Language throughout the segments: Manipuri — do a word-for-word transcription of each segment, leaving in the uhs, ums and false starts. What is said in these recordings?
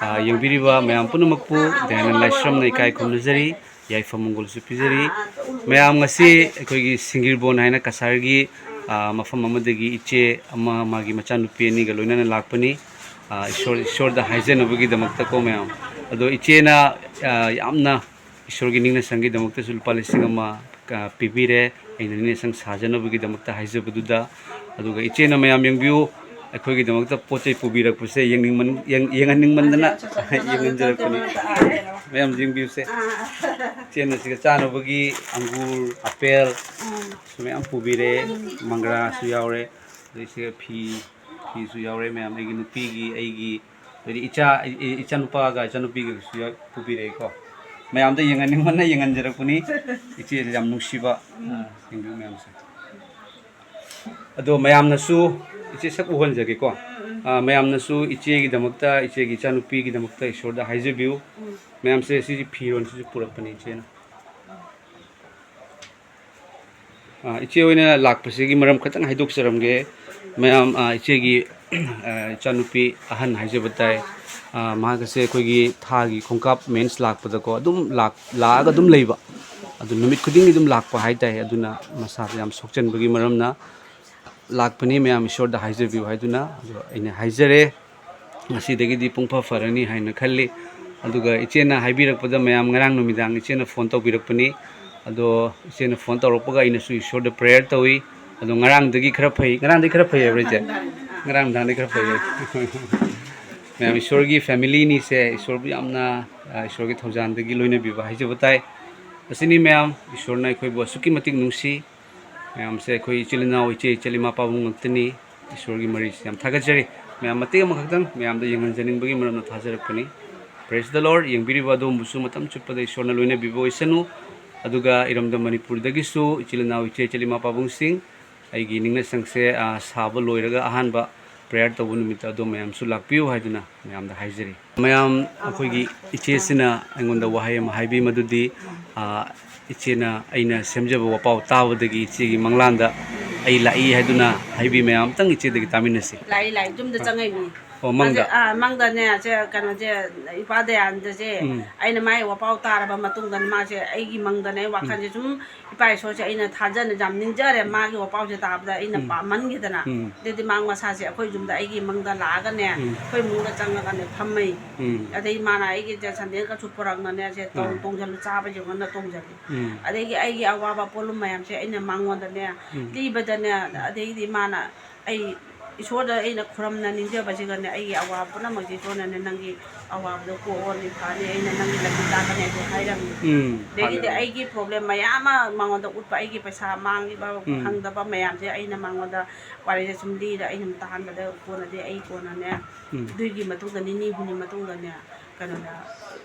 ꯑ, ꯌꯦꯡꯕꯤꯔꯤꯕ ꯃꯌꯥꯝ ꯄꯨꯝꯅꯃꯛꯄꯨ ꯗꯌꯥꯅꯟ ꯂꯥꯏꯁ꯭ꯔꯝꯅ ꯏꯀꯥꯏ ꯈꯨꯝꯅꯖꯔꯤ, ꯌꯥꯏꯐ ꯃꯪꯒꯣꯜꯁꯨ ꯄꯤꯖꯔꯤ꯫ ꯃꯌꯥꯝ, ꯉꯁꯤ ꯑꯩꯈꯣꯏꯒꯤ ꯁꯤꯡꯒꯤꯔꯕꯣꯟ ꯍꯥꯏꯅ ꯀꯁꯥꯔꯒꯤ, ꯑ, ꯃꯐꯝ ꯑꯃꯗꯒꯤ ꯏꯆꯦ ꯑꯃ, ꯃꯥꯒꯤ ꯃꯆꯥꯅꯨꯄꯤ ꯑꯅꯤꯒ ꯂꯣꯏꯅꯅ ꯂꯥꯛꯄꯅꯤ꯫ ꯑ, ꯏꯁꯣꯔ, ꯏꯁꯣꯔꯗ ꯍꯥꯏꯖꯅꯕꯒꯤꯗꯃꯛꯇꯀꯣ ꯃꯌꯥꯝ꯫ ꯑꯗꯣ ꯏꯆꯦꯅ, ꯑ, ꯌꯥꯝꯅ ꯏꯁꯣꯔꯒꯤ ꯅꯤꯡꯅ ꯁꯪꯒꯤꯗꯃꯛꯇꯁꯨ ꯂꯨꯄꯥ ꯂꯤꯁꯤꯡ ꯑꯃ, ꯑ, ꯄꯤꯕꯤꯔꯦ, ꯑꯩꯅ ꯅꯤꯡꯅ ꯁꯪ ꯁꯥꯖꯅꯕꯒꯤꯗꯃꯛꯇ ꯍꯥꯏꯖꯕꯗꯨꯗ꯫ ꯑꯗꯨꯒ ꯏꯆꯦꯅ, ꯃꯌꯥꯝ ꯌꯦꯡꯕꯤꯌꯨ, ꯑꯩꯈꯣꯏꯒꯤꯗꯃꯛꯇ ꯄꯣꯠ ꯆꯩ ꯄꯨꯕꯤꯔꯛꯄꯁꯦ ꯌꯦꯡꯅꯤꯡꯃꯟ-, ꯌꯦꯡ-, ꯌꯦꯡꯍꯟꯅꯤꯡꯃꯟꯗꯅ ꯌꯦꯡꯍꯟꯖꯔꯛꯄꯅꯤ꯫ ꯃꯌꯥꯝ ꯌꯦꯡꯕꯤꯌꯨꯁꯦ꯫ ꯏꯆꯦꯅ ꯁꯤꯒ ꯆꯥꯅꯕꯒꯤ ꯑꯪꯒꯨꯔ, ꯑꯄꯦꯜ, ꯁꯨ ꯃꯌꯥꯝ ꯄꯨꯕꯤꯔꯦ, ꯃꯪꯒ꯭ꯔꯥꯁꯨ ꯌꯥꯎꯔꯦ, ꯑꯗꯩ ꯁꯤꯒ ꯐꯤ, ꯐꯤꯁꯨ ꯌꯥꯎꯔꯦ ꯃꯌꯥꯝ, ꯑꯩꯒꯤ ꯅꯨꯄꯤꯒꯤ, ꯑꯩꯒꯤ, ꯑꯗꯩꯗꯤ ꯏꯆꯥ, ꯏ-, ꯏ-, ꯏꯆꯥꯅꯨꯄꯥꯒ ꯏꯆꯥꯅꯨꯄꯤꯒꯁꯨ ꯌꯥꯎ-, ꯄꯨꯕꯤꯔꯛꯑꯦꯀꯣ꯫ ꯃꯌꯥꯝꯗ ꯌꯦꯡꯍꯟꯅꯤꯡꯕꯅ ꯌꯦꯡꯍꯟꯖꯔꯛꯄꯅꯤ꯫ ꯏꯆꯦꯁꯦ ꯌꯥꯝ ꯅꯨꯡꯁꯤꯕ, ꯑ, ꯌꯦꯡꯕꯤꯌꯨ ꯃꯌꯥꯝꯁꯦ꯫ ꯑꯗꯣ ꯃꯌꯥꯝꯅꯁꯨ ꯏꯆꯦ ꯁꯛ ꯎꯍꯟꯖꯒꯦꯀꯣ꯫ ꯑ, ꯃꯌꯥꯝꯅꯁꯨ ꯏꯆꯦꯒꯤꯗꯃꯛꯇ, ꯏꯆꯦꯒꯤ ꯏꯆꯥꯅꯨꯄꯤꯒꯤꯗꯃꯛꯇ ꯏꯁꯣꯔꯗ ꯍꯥꯏꯖꯕꯤꯌꯨ꯫ ꯃꯌꯥꯝꯁꯦ ꯁꯤꯒꯤ ꯐꯤꯔꯣꯟꯁꯤꯁꯨ ꯄꯨꯔꯛꯄꯅꯤ ꯏꯆꯦꯅ꯫ ꯑ, ꯏꯆꯦ ꯍꯣꯏꯅ ꯂꯥꯛꯄꯁꯤꯒꯤ ꯃꯔꯝ ꯈꯇꯪ ꯍꯥꯏꯗꯣꯛꯆꯔꯝꯒꯦ꯫ ꯃꯌꯥꯝ, ꯑ, ꯏꯆꯦꯒꯤ, ꯑ, ꯏꯆꯥꯅꯨꯄꯤ ꯑꯍꯟ ꯍꯥꯏꯖꯕ ꯇꯥꯏ꯫ ꯑ, ꯃꯍꯥꯛ ꯑꯁꯦ ꯑꯩꯈꯣꯏꯒꯤ ꯊꯥꯒꯤ ꯈꯣꯡꯀꯥꯞ ꯃꯦꯟꯁ ꯂꯥꯛꯄꯗꯀꯣ ꯑꯗꯨꯝ ꯂꯥꯛ-, ꯂꯥꯛꯑꯒ ꯑꯗꯨꯝ ꯂꯩꯕ꯫ ꯑꯗꯨ ꯅꯨꯃꯤꯠ ꯈꯨꯗꯤꯡꯒꯤ ꯑꯗꯨꯝ ꯂꯥꯛꯄ ꯍꯥꯏ ꯇꯥꯏ꯫ ꯑꯗꯨꯅ ꯃꯁꯥꯗ ꯌꯥꯝ ꯁꯣꯛꯆꯟꯕꯒꯤ ꯃꯔꯝꯅ ꯂꯥꯛꯄꯅꯤ, ꯃꯌꯥꯝ ꯏꯁꯣꯔꯗ ꯍꯥꯏꯖꯕꯤꯌꯨ ꯍꯥꯏꯗꯨꯅ꯫ ꯑꯗꯣ ꯑꯩꯅ ꯍꯥꯏꯖꯔꯦ꯫ ꯉꯁꯤꯗꯒꯤꯗꯤ ꯄꯨꯡꯐ ꯐꯔꯅꯤ ꯍꯥꯏꯅ ꯈꯜꯂꯤ꯫ ꯑꯗꯨꯒ ꯏꯆꯦꯅ ꯍꯥꯏꯕꯤꯔꯛꯄꯗ, ꯃꯌꯥꯝ, ꯉꯔꯥꯡ ꯅꯨꯃꯤꯗꯥꯡ ꯏꯆꯦꯅ ꯐꯣꯟ ꯇꯧꯕꯤꯔꯛꯄꯅꯤ꯫ ꯑꯗꯣ ꯏꯆꯦꯅ ꯐꯣꯟ ꯇꯧꯔꯛꯄꯒ ꯑꯩꯅꯁꯨ ꯏꯁꯣꯔꯗ ꯄ꯭ꯔꯦꯌꯔ ꯇꯧꯏ꯫ ꯑꯗꯣ ꯉꯔꯥꯡꯗꯒꯤ ꯈꯔ ꯐꯩ, ꯉꯔꯥꯡꯗꯒꯤ ꯈꯔ ꯐꯩ ꯍꯥꯏꯕ꯭ꯔꯥ ꯏꯆꯦ? ꯉꯔꯥꯡ ꯅꯨꯃꯤꯗꯥꯡꯗꯒꯤ ꯈꯔ ꯐꯩ ꯍꯥꯏ꯫ ꯃꯌꯥꯝ, ꯏꯁꯣꯔꯒꯤ ꯐꯦꯃꯤꯂꯤꯅꯤꯁꯦ, ꯏꯁꯣꯔꯕꯨ ꯌꯥꯝꯅ, ꯑ, ꯏꯁꯣꯔꯒꯤ ꯊꯧꯖꯥꯜꯗꯒꯤ ꯂꯣꯏꯅꯕꯤꯕ ꯍꯥꯏꯖꯕ ꯇꯥꯏ꯫ ꯑꯁꯤꯅꯤ ꯃꯌꯥꯝ, ꯏꯁꯣꯔꯅ ꯑꯩꯈꯣꯏꯕꯨ ꯑꯁꯨꯛꯀꯤ ꯃꯇꯤꯛ ꯅꯨꯡꯁꯤ꯫ ꯃꯌꯥꯝꯁꯦ ꯑꯩꯈꯣꯏ ꯏꯆꯤꯜ ꯏꯅꯥꯎ, ꯏꯆꯦ ꯏꯆꯜ, ꯏꯃꯥ ꯄꯥꯕꯨꯡ ꯉꯥꯛꯇꯅꯤ꯫ ꯏꯁꯣꯔꯒꯤ ꯃꯔꯤꯁꯤ ꯌꯥꯝ ꯊꯥꯒꯠꯆꯔꯤ꯫ ꯃꯌꯥꯝ ꯃꯇꯦꯛ ꯑꯃꯈꯛꯇꯪ ꯃꯌꯥꯝꯗ ꯌꯦꯡꯍꯟꯖꯅꯤꯡꯕꯒꯤ ꯃꯔꯝꯅ ꯊꯥꯖꯔꯛꯄꯅꯤ꯫ Praise the Lord꯫ ꯌꯦꯡꯕꯤꯔꯤꯕ ꯑꯗꯣꯝꯕꯨꯁꯨ ꯃꯇꯝ ꯆꯨꯞꯄꯗ ꯏꯁꯣꯔꯅ ꯂꯣꯏꯅꯕꯤꯕ ꯑꯣꯏꯁꯅꯨ꯫ ꯑꯗꯨꯒ ꯏꯔꯝꯗꯝ ꯃꯅꯤꯄꯨꯔꯗꯒꯤꯁꯨ ꯏꯆꯤꯜ ꯏꯅꯥꯎ, ꯏꯆꯦ ꯏꯆꯜ, ꯏꯃꯥ ꯄꯥꯕꯨꯡꯁꯤꯡ, ꯑꯩꯒꯤ ꯅꯤꯡꯅ ꯁꯪꯁꯦ, ꯑ, ꯁꯥꯕ ꯂꯣꯏꯔꯒ ꯑꯍꯥꯟꯕ ꯄ꯭ꯔꯦꯌꯔ ꯇꯧꯕ ꯅꯨꯃꯤꯠꯇ ꯑꯗꯣꯝ ꯃꯌꯥꯝꯁꯨ ꯂꯥꯛꯄꯤꯌꯨ ꯍꯥꯏꯗꯨꯅ ꯃꯌꯥꯝꯗ ꯍꯥꯏꯖꯔꯤ꯫ ꯃꯌꯥꯝ, ꯑꯩꯈꯣꯏꯒꯤ ꯏꯆꯦꯁꯤꯅ ꯑꯩꯉꯣꯟꯗ ꯋꯥꯍꯩ ꯑꯃ ꯍꯥꯏꯕꯤ, ꯃꯗꯨꯗꯤ, ꯑ, ꯏꯆꯦꯅ ꯑꯩꯅ ꯁꯦꯝꯖꯕ ꯋꯥꯄꯥꯎ ꯇꯥꯕꯗꯒꯤ ꯏꯆꯦꯒꯤ ꯃꯪꯂꯥꯟꯗ ꯑꯩ ꯂꯥꯛꯏ ꯍꯥꯏꯗꯨꯅ ꯍꯥꯏꯕꯤ꯫ ꯃꯌꯥꯝ ꯑꯝꯇꯪ ꯏꯆꯦꯗꯒꯤ ꯇꯥꯃꯤꯟꯅꯁꯤ꯫ ꯂꯥꯛꯏ, ꯂꯥꯛꯏ, ꯌꯨꯝꯗ ꯆꯪꯉꯛꯏꯅꯤ꯫ ꯑꯣ, ꯃꯪꯗ? ꯃꯥꯁꯦ, ꯑꯥ, ꯃꯪꯗꯅꯦ, ꯁꯦ, ꯀꯩꯅꯣꯁꯦ, ꯏꯄꯥ ꯗꯌꯥꯅꯟꯗꯁꯦ, ꯎꯝ꯫ ꯑꯩꯅ ꯃꯥꯏ ꯋꯥꯄꯥꯎ ꯇꯥꯔꯕ ꯃꯇꯨꯡꯗꯅꯦ, ꯃꯥꯁꯦ ꯑꯩꯒꯤ ꯃꯪꯗꯅꯦ, ꯑꯩ ꯎꯝ꯫ ꯋꯥꯈꯜꯁꯦ ꯁꯨꯝ ꯏꯄꯥ ꯏꯁꯣꯔꯁꯦ ꯑꯩꯅ ꯊꯥꯖꯅ ꯌꯥꯝ ꯅꯤꯡꯖꯔꯦ, ꯎꯝ꯫ ꯃꯥꯒꯤ ꯋꯥꯄꯥꯎꯁꯦ ꯇꯥꯕꯗ ꯑꯩꯅ ꯎꯝ꯫ ꯄꯥꯝꯃꯟꯈꯤꯗꯅ꯫ ꯎꯝ꯫ ꯑꯗꯨꯗꯤ ꯃꯥ ꯃꯁꯥꯁꯦ ꯑꯩꯈꯣꯏ ꯌꯨꯝꯗ ꯑꯩꯒꯤ ꯃꯪꯗ ꯂꯥꯛꯑꯒꯅꯦ, ꯎꯝ꯫ ꯑꯩꯈꯣꯏ ꯏꯃꯨꯡꯗ ꯆꯪꯉꯒꯅꯦ ꯐꯝꯃꯩ꯫ ꯎꯝ꯫ ꯑꯗꯩ ꯃꯥꯅ ꯑꯩꯒꯤ ꯁꯟꯗꯦꯜꯒꯁꯨ ꯄꯨꯔꯛꯅꯅꯦ, ꯁꯦ, ꯇꯧ-, ꯎꯝ꯫ ꯇꯣꯡꯁꯤꯜꯂꯨ, ꯆꯥꯕ ꯌꯦꯡꯉꯣꯅ ꯇꯣꯡꯁꯤꯜꯂꯤ꯫ ꯎꯝ꯫ ꯑꯗꯒꯤ ꯑꯩꯒꯤ ꯑꯋꯥꯕ ꯄꯣꯠꯂꯨꯝ ꯃꯌꯥꯝꯁꯦ ꯑꯩꯅ ꯃꯉꯣꯟꯗꯅꯦ ꯎꯝ꯫ ꯂꯤꯕꯗꯅꯦ, ꯑꯗꯩꯗꯤ ꯃꯥꯅ ꯑꯩ ꯏꯁꯣꯔꯗ ꯑꯩꯅ ꯈꯨꯔꯨꯝꯅ ꯅꯤꯡꯖꯕꯁꯤꯒꯅꯦ, ꯑꯩꯒꯤ ꯑꯋꯥꯕ ꯄꯨꯝꯅꯃꯛꯁꯦ ꯏꯁꯣꯔꯅꯅꯦ, "ꯅꯪꯒꯤ ꯑꯋꯥꯕꯗꯣ ꯀꯣꯛꯑꯅꯤ, ꯐꯅꯤ, ꯑꯩꯅ ꯅꯪꯒꯤ ꯂꯝꯕꯤ ꯇꯥꯛꯀꯅꯤ" ꯑꯗꯨ ꯍꯥꯏꯔꯝꯃꯤ꯫ ꯎꯝ, ꯑꯗꯒꯤꯗꯤ ꯍꯥꯂꯦꯂꯨꯌꯥ꯫ ꯑꯩꯒꯤ problem ꯃꯌꯥꯝ ꯑꯃ ꯃꯉꯣꯟꯗ ꯎꯠꯄ, ꯑꯩꯒꯤ ꯄꯩꯁꯥ ꯃꯥꯡꯈꯤꯕ, ꯎꯝ꯫ ꯐꯪꯗꯕ ꯃꯌꯥꯝꯁꯦ ꯑꯩꯅ ꯃꯉꯣꯟꯗ ꯋꯥꯔꯤꯁꯦ ꯁꯨꯝ ꯂꯤꯔ, ꯑꯩꯅ ꯇꯥꯍꯟꯕꯗ ꯀꯣꯟꯅꯗꯤ ꯑꯩ ꯀꯣꯟꯅꯅꯦ, ꯎꯝ꯫ ꯑꯗꯨꯒꯤ ꯃꯇꯨꯡꯗ ꯅꯤꯅꯤ ꯍꯨꯝꯅꯤ ꯃꯇꯨꯡꯗꯅꯦ, ꯀꯩꯅꯣꯗ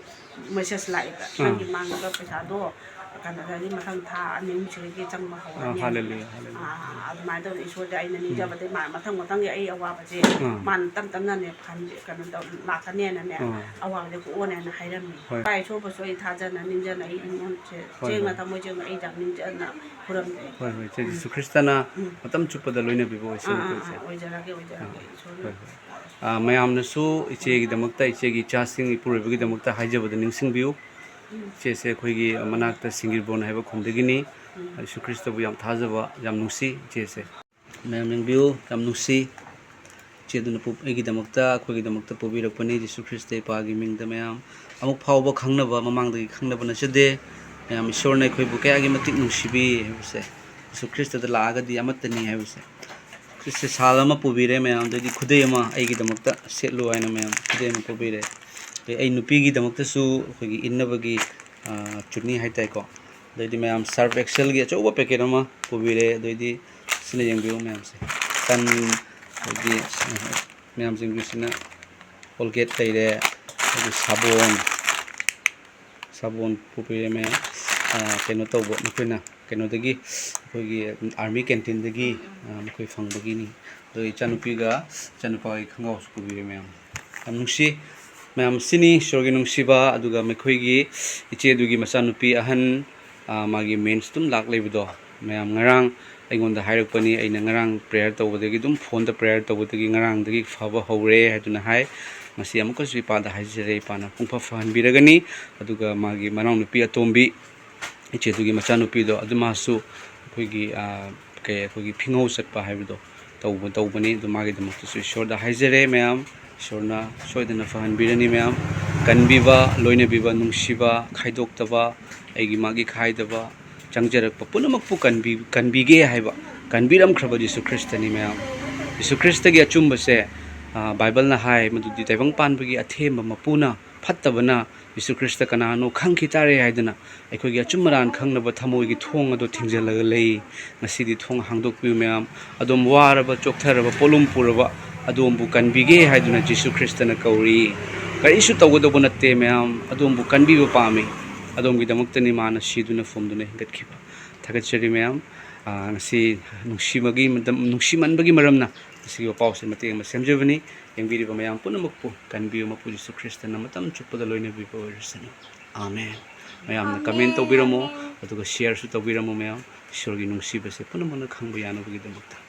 message ꯂꯥꯛꯑꯦꯕ, ꯑꯥ꯫ "ꯅꯪꯒꯤ ꯃꯥꯡꯈꯤꯕ ꯄꯩꯁꯥꯗꯣ ꯀꯩꯅꯣꯗꯒꯤ ꯃꯊꯪ ꯊꯥ ꯑꯅꯤ ꯑꯍꯨꯝꯁꯤꯗꯒꯤ ꯆꯪꯕ ꯑꯥ, ꯍꯧꯔꯅꯤ" ꯍꯥꯏꯅ꯫ ꯍꯥꯂꯦꯂꯨꯌꯥ, ꯍꯥꯂꯦꯂꯨꯌꯥ꯫ ꯑꯥ, ꯑꯥ, ꯑꯥ, ꯑꯗꯨꯃꯥꯏꯅ ꯇꯧꯗꯅ ꯏꯁꯣꯔꯁꯦ ꯑꯩꯅ ꯎꯝ꯫ ꯅꯤꯡꯖꯕꯗꯒꯤ ꯃꯥ ꯃꯊꯪ ꯃꯊꯪꯒꯤ ꯑꯩ ꯑꯋꯥꯕꯁꯦ ꯑꯥ꯫ ꯃꯥꯅ ꯇꯞ ꯇꯞꯅꯅꯦ ꯐꯍꯟ-, ꯀꯩꯅꯣ ꯇꯧ-, ꯂꯥꯛꯀꯅꯦꯅꯅꯦ, ꯑꯥ꯫ ꯑꯋꯥꯕꯁꯦ ꯀꯣꯛꯑꯣꯅꯦꯅ ꯍꯥꯏꯔꯝꯃꯤ꯫ ꯍꯣꯏ꯫ ꯏꯄꯥ ꯏꯁꯣꯔꯕꯨꯁꯨ ꯑꯩ ꯊꯥꯖꯅ ꯅꯤꯡꯖꯅ ꯑꯩ ꯏꯃꯨꯡꯁꯦ ꯍꯣꯏ, ꯆꯦꯡꯅ ꯍꯣꯏ꯫ ꯊꯃꯣꯏ ꯆꯦꯡꯅ ꯑꯩ ꯌꯥꯝ ꯅꯤꯡꯖꯅ ꯈꯨꯔꯨꯝꯖꯩ꯫ ꯍꯣꯏ, ꯍꯣꯏ, ꯏꯆꯦ, ꯎꯝ꯫ ꯖꯤꯁꯨ ꯈ꯭ꯔꯤꯁꯇꯅ ꯎꯝ꯫ ꯃꯇꯝ ꯆꯨꯞꯄꯗ ꯂꯣꯏꯅꯕꯤꯕ ꯑꯥ, ꯑꯣꯏꯁꯅꯨꯀꯣ, ꯑꯥ, ꯏꯆꯦ꯫ ꯑꯥ, ꯑꯣꯏꯖꯔꯒꯦ, ꯑꯣꯏꯖꯔꯒꯦ, ꯑꯥ, ꯏꯁꯣꯔꯅ꯫ ꯍꯣꯏ, ꯍꯣꯏ꯫ ꯑꯥ, ꯃꯌꯥꯝꯅꯁꯨ ꯏꯆꯦꯒꯤꯗꯃꯛꯇ, ꯏꯆꯦꯒꯤ ꯏꯆꯥꯁꯤꯡ, ꯏꯄꯨꯔꯣꯏꯕꯒꯤꯗꯃꯛꯇ ꯍꯥꯏꯖꯕꯗ ꯅꯤꯡꯁꯤꯡꯕꯤꯌꯨ꯫ ꯎꯝ꯫ ꯏꯆꯦꯁꯦ ꯑꯩꯈꯣꯏꯒꯤ ꯃꯅꯥꯛꯇ ꯁꯤꯡꯒꯤꯔꯕꯣꯟ ꯍꯥꯏꯕ ꯈꯨꯟꯗꯒꯤꯅꯤ꯫ ꯎꯝ꯫ ꯖꯤꯁꯨ ꯈ꯭ꯔꯤꯁꯇꯕꯨ ꯌꯥꯝ ꯊꯥꯖꯕ, ꯌꯥꯝ ꯅꯨꯡꯁꯤ ꯏꯆꯦꯁꯦ꯫ ꯃꯌꯥꯝ ꯌꯦꯡꯕꯤꯌꯨ, ꯌꯥꯝ ꯅꯨꯡꯁꯤ꯫ ꯏꯆꯦꯗꯨꯅ ꯄꯨ-, ꯑꯩꯒꯤꯗꯃꯛꯇ, ꯑꯩꯈꯣꯏꯒꯤꯗꯃꯛꯇ ꯄꯨꯕꯤꯔꯛꯄꯅꯤ꯫ ꯖꯤꯁꯨ ꯈ꯭ꯔꯤꯁꯇ ꯏꯄꯥꯒꯤ ꯃꯤꯡꯗ ꯃꯌꯥꯝ ꯑꯃꯨꯛ ꯐꯥꯎꯕ ꯈꯪꯅꯕ, ꯃꯃꯥꯡꯗꯒꯤ ꯈꯪꯅꯕ ꯅꯠꯆꯗꯦ꯫ ꯃꯌꯥꯝ ꯏꯁꯣꯔꯅ ꯑꯩꯈꯣꯏꯕꯨ ꯀꯌꯥꯒꯤ ꯃꯇꯤꯛ ꯅꯨꯡꯁꯤꯕꯤ ꯍꯥꯏꯕꯁꯦ ꯖꯤꯁꯨ ꯈ꯭ꯔꯤꯁꯇꯗ ꯂꯥꯛꯑꯒꯗꯤ ꯑꯃꯠꯇꯅꯤ ꯍꯥꯏꯕꯁꯦ꯫ ꯈ꯭ꯔꯤꯁꯇ ꯁꯥꯜ ꯑꯃ ꯄꯨꯕꯤꯔꯦ ꯃꯌꯥꯝ, ꯑꯗꯩꯗꯤ ꯈꯨꯗꯩ ꯑꯃ ꯑꯩꯒꯤꯗꯃꯛꯇ ꯁꯦꯠꯂꯨ ꯍꯥꯏꯅ ꯃꯌꯥꯝ ꯈꯨꯗꯩ ꯑꯃ ꯄꯨꯕꯤꯔꯦ꯫ ꯑꯗꯩ ꯑꯩ ꯅꯨꯄꯤꯒꯤꯗꯃꯛꯇꯁꯨ ꯑꯩꯈꯣꯏꯒꯤ ꯏꯟꯅꯕꯒꯤ, ꯑꯥ, ꯆꯨꯅꯤ ꯍꯥꯏꯇꯥꯔꯦꯀꯣ꯫ ꯑꯗꯩꯗꯤ ꯃꯌꯥꯝ Surf Excelꯒꯤ ꯑꯆꯧꯕ packet ꯑꯃ ꯄꯨꯕꯤꯔꯦ꯫ ꯑꯗꯩꯗꯤ ꯁꯤꯅ ꯌꯦꯡꯕꯤꯌꯨ ꯃꯌꯥꯝꯁꯦ꯫ ꯇꯟ, ꯑꯗꯒꯤ ꯃꯌꯥꯝ ꯌꯦꯡꯕꯤꯌꯨ, ꯁꯤꯅ Colgate ꯂꯩꯔꯦ, ꯑꯗꯒꯤ ꯁꯥꯕꯣꯟ, ꯁꯥꯕꯣꯟ ꯄꯨꯕꯤꯔꯦ ꯃꯌꯥꯝ꯫ ꯑꯥ, ꯀꯩꯅꯣ ꯇꯧꯕ, ꯃꯈꯣꯏꯅ ꯀꯩꯅꯣꯗꯒꯤ, ꯑꯩꯈꯣꯏꯒꯤ army canteenꯗꯒꯤ, ꯑꯥ, ꯃꯈꯣꯏ ꯐꯪꯕꯒꯤꯅꯤ꯫ ꯑꯗꯣ ꯏꯆꯥꯅꯨꯄꯤꯒ ꯏꯆꯥꯅꯨꯄꯥꯒꯤ ꯈꯣꯡꯒ꯭ꯔꯥꯎꯁꯨ ꯄꯨꯕꯤꯔꯦ ꯃꯌꯥꯝ꯫ ꯌꯥꯝ ꯅꯨꯡꯁꯤ꯫ ꯃꯌꯥꯝ, ꯁꯤꯅꯤ ꯏꯁꯣꯔꯒꯤ ꯅꯨꯡꯁꯤꯕ, ꯑꯗꯨꯒ ꯃꯈꯣꯏꯒꯤ ꯏꯆꯦꯗꯨꯒꯤ ꯃꯆꯥꯅꯨꯄꯤ ꯑꯍꯟ, ꯑꯥ, ꯃꯥꯒꯤ mens ꯑꯗꯨꯝ ꯂꯥꯛ ꯂꯩꯕꯗꯣ, ꯃꯌꯥꯝ, ꯉꯔꯥꯡ ꯑꯩꯉꯣꯟꯗ ꯍꯥꯏꯔꯛꯄꯅꯤ꯫ ꯑꯩꯅ ꯉꯔꯥꯡ ꯄ꯭ꯔꯦꯌꯔ ꯇꯧꯕꯗꯒꯤ, ꯑꯗꯨꯝ ꯐꯣꯟꯗ ꯄ꯭ꯔꯦꯌꯔ ꯇꯧꯕꯗꯒꯤ ꯉꯔꯥꯡꯗꯒꯤ ꯐꯕ ꯍꯧꯔꯦ ꯍꯥꯏꯗꯨꯅ ꯍꯥꯏ꯫ ꯃꯁꯤ ꯑꯃꯨꯛꯀꯁꯨ ꯏꯄꯥꯗ ꯍꯥꯏꯖꯔꯦ, ꯏꯄꯥꯅ ꯄꯨꯡꯐ ꯐꯍꯟꯕꯤꯔꯒꯅꯤ꯫ ꯑꯗꯨꯒ ꯃꯥꯒꯤ ꯃꯅꯥꯎꯅꯨꯄꯤ ꯑꯇꯣꯝꯕꯤ, ꯏꯆꯦꯗꯨꯒꯤ ꯃꯆꯥꯅꯨꯄꯤꯗꯣ, ꯑꯗꯨ ꯃꯥꯁꯨ ꯑꯩꯈꯣꯏꯒꯤ, ꯑ, ꯀꯩ, ꯑꯩꯈꯣꯏꯒꯤ ꯐꯤꯉꯧ ꯆꯠꯄ ꯍꯥꯏꯕꯗꯣ ꯇꯧꯕ, ꯇꯧꯕꯅꯤ꯫ ꯑꯗꯨ ꯃꯥꯒꯤꯗꯃꯛꯇꯁꯨ ꯏꯁꯣꯔꯗ ꯍꯥꯏꯖꯔꯦ ꯃꯌꯥꯝ꯫ ꯏꯁꯣꯔꯅ ꯁꯣꯏꯗꯅ ꯐꯍꯟꯕꯤꯔꯅꯤ ꯃꯌꯥꯝ꯫ ꯀꯟꯕꯤꯕ, ꯂꯣꯏꯅꯕꯤꯕ, ꯅꯨꯡꯁꯤꯕ, ꯈꯥꯏꯗꯣꯛꯇꯕ, ꯑꯩꯒꯤ ꯃꯥꯒꯤ ꯈꯥꯏꯗꯕ, ꯆꯪꯖꯔꯛꯄ ꯄꯨꯝꯅꯃꯛꯄꯨ ꯀꯟꯕꯤ-, ꯀꯟꯕꯤꯒꯦ ꯍꯥꯏꯕ ꯀꯟꯕꯤꯔꯝꯈ꯭ꯔꯕ ꯖꯤꯁꯨ ꯈ꯭ꯔꯤꯁꯇꯅꯤ ꯃꯌꯥꯝ꯫ ꯖꯤꯁꯨ ꯈ꯭ꯔꯤꯁꯇꯒꯤ ꯑꯆꯨꯝꯕꯁꯦ, ꯑ, ꯕꯥꯏꯕꯜꯅ ꯍꯥꯏ ꯃꯗꯨꯗꯤ ꯇꯥꯏꯕꯪ ꯄꯥꯟꯕꯒꯤ ꯑꯊꯦꯝꯕ ꯃꯄꯨꯅ, ꯐꯠꯇꯕꯅ ꯖꯤꯁꯨ ꯈ꯭ꯔꯤꯁꯇ ꯀꯅꯥꯅꯣ ꯈꯪꯈꯤ ꯇꯥꯔꯦ ꯍꯥꯏꯗꯨꯅ ꯑꯩꯈꯣꯏꯒꯤ ꯑꯆꯨꯝ ꯑꯔꯥꯟ ꯈꯪꯅꯕ ꯊꯃꯣꯏꯒꯤ ꯊꯣꯡ ꯑꯗꯣ ꯊꯤꯡꯖꯤꯜꯂꯒ ꯂꯩ꯫ ꯉꯁꯤꯗꯤ ꯊꯣꯡ ꯍꯥꯡꯗꯣꯛꯄꯤꯌꯨ ꯃꯌꯥꯝ꯫ ꯑꯗꯣꯝ ꯋꯥꯔꯕ, ꯆꯣꯛꯊꯔꯕ, ꯄꯣꯠꯂꯨꯝ ꯄꯨꯔꯕ ꯑꯗꯣꯝꯕꯨ ꯀꯟꯕꯤꯒꯦ ꯍꯥꯏꯗꯨꯅ ꯖꯤꯁꯨ ꯈ꯭ꯔꯤꯁꯇꯅ ꯀꯧꯔꯤ꯫ ꯀꯔꯤꯁꯨ ꯇꯧꯒꯗꯧꯕ ꯅꯠꯇꯦ ꯃꯌꯥꯝ, ꯑꯗꯣꯝꯕꯨ ꯀꯟꯕꯤꯕ ꯄꯥꯝꯃꯤ꯫ ꯑꯗꯣꯝꯒꯤꯗꯃꯛꯇꯅꯤ ꯃꯥꯅ ꯁꯤꯗꯨꯅ ꯐꯨꯝꯗꯨꯅ ꯍꯤꯡꯒꯠꯈꯤꯕ꯫ ꯊꯥꯒꯠꯆꯔꯤ ꯃꯌꯥꯝ꯫ ꯑꯥ, ꯉꯁꯤ ꯅꯨꯡꯁꯤꯕꯒꯤ ꯃꯇꯝ, ꯅꯨꯡꯁꯤꯃꯟꯕꯒꯤ ꯃꯔꯝꯅ ꯉꯁꯤꯒꯤ ꯋꯥꯄꯥꯎꯁꯦ ꯃꯇꯦꯛ ꯑꯃ ꯁꯦꯝꯖꯕꯅꯤ꯫ ꯌꯦꯡꯕꯤꯔꯤꯕ ꯃꯌꯥꯝ ꯄꯨꯝꯅꯃꯛꯄꯨ ꯀꯟꯕꯤꯌꯨ꯫ ꯃꯄꯨ ꯖꯤꯁꯨ ꯈ꯭ꯔꯤꯁꯇꯅ ꯃꯇꯝ ꯆꯨꯞꯄꯗ ꯂꯣꯏꯅꯕꯤꯕ ꯑꯣꯏꯔꯁꯅꯨ꯫ ꯑꯥꯃꯦꯟ꯫ ꯃꯌꯥꯝꯅ ꯀꯃꯦꯟ ꯇꯧꯕꯤꯔꯝꯃꯣ, ꯑꯗꯨꯒ ꯁꯤꯌꯔꯁꯨ ꯇꯧꯕꯤꯔꯝꯃꯣ ꯃꯌꯥꯝ꯫ ꯏꯁꯣꯔꯒꯤ ꯅꯨꯡꯁꯤꯕꯁꯦ ꯄꯨꯝꯅꯃꯛꯅ ꯈꯪꯕ ꯌꯥꯅꯕꯒꯤꯗꯃꯛꯇ꯫